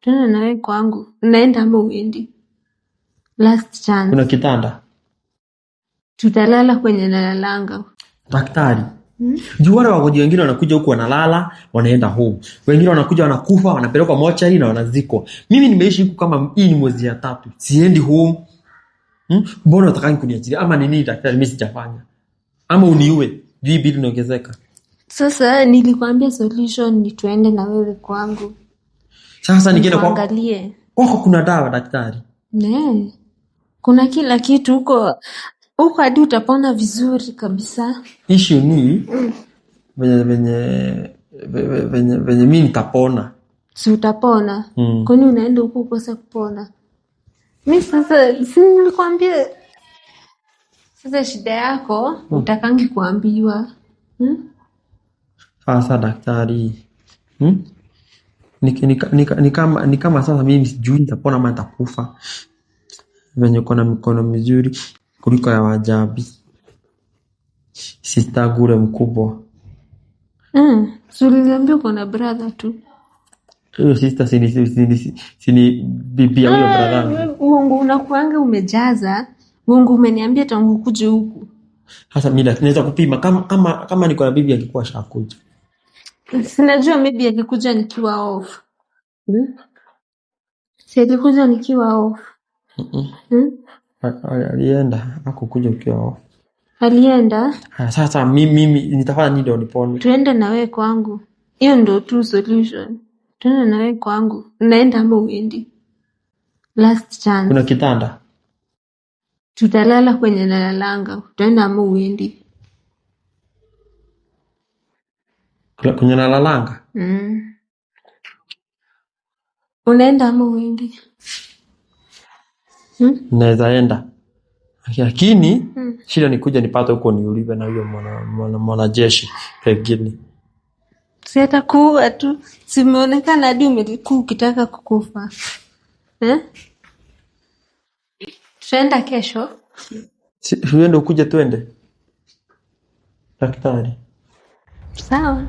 Tuende na wewe kwangu. Unaenda ama uendi? Last chance. Kuna kitanda. Tutalala kwenye nalalanga. Daktari. Juu wale wagonjwa wengine wanakuja huku wanalala, wanaenda home. Wengine wanakuja wanakufa, wanapelekwa mochari na wanazikwa. Mimi nimeishi huku kama hii ni mwezi ya tatu. Siendi home. Mbona unataka kuniachilia? Ama ni nini daktari mimi sijafanya? Ama uniue. Juu hii bili inaongezeka. Sasa nilikwambia solution ni tuende na wewe kwangu. Sasa nikienda kwa Nikuangalie. kwako kuna dawa daktari. Ne. Kuna kila kitu huko. Huko hadi utapona vizuri kabisa. Issue ni venye venye venye venye mimi nitapona. Si utapona? Mm. Kwani unaenda huko ukose kupona? Mi sasa si nilikwambia sasa shida yako utakangi kuambiwa. Hmm? Sasa daktari. Hmm? Ni kama sasa mimi sijui nitapona ama nitakufa. Venye uko na mikono mizuri kuliko ya wajabi. Sister gure mkubwa. Mm. Si uliniambia uko na brother tu. Huyo sister sini bibi ya huyo brother. Uongo unakuanga umejaza. Uongo umeniambia tangu ukuje huku. Sasa mimi naweza kupima kama niko na bibi angekuwa ashakuja. Sinajua maybe alikuja nikiwa off. Hmm? Si alikuja nikiwa off. Mm-mm. Hmm? Alienda hakukuja ukiwa off. Alienda. Haya, sasa mimi nitafanya nini ndio nipone? Tuende na wewe kwangu. Hiyo ndio tu solution. Tuende na wewe kwangu. Unaenda ama uendi? Last chance. Kuna kitanda. Tutalala kwenye nalalanga. Utaenda ama uendi? Kwenye nalalanga. Mm. Unaenda ama uendi? Hmm? Naweza enda. Lakini Mm. shida ni kuja nipate huko niuliwe na huyo mwanajeshi pengine. Si atakuua tu. Si umeonekana hadi umelikuwa ukitaka kukufa. Eh? Tutaenda kesho. Si uende ukuje twende. Daktari. Sawa.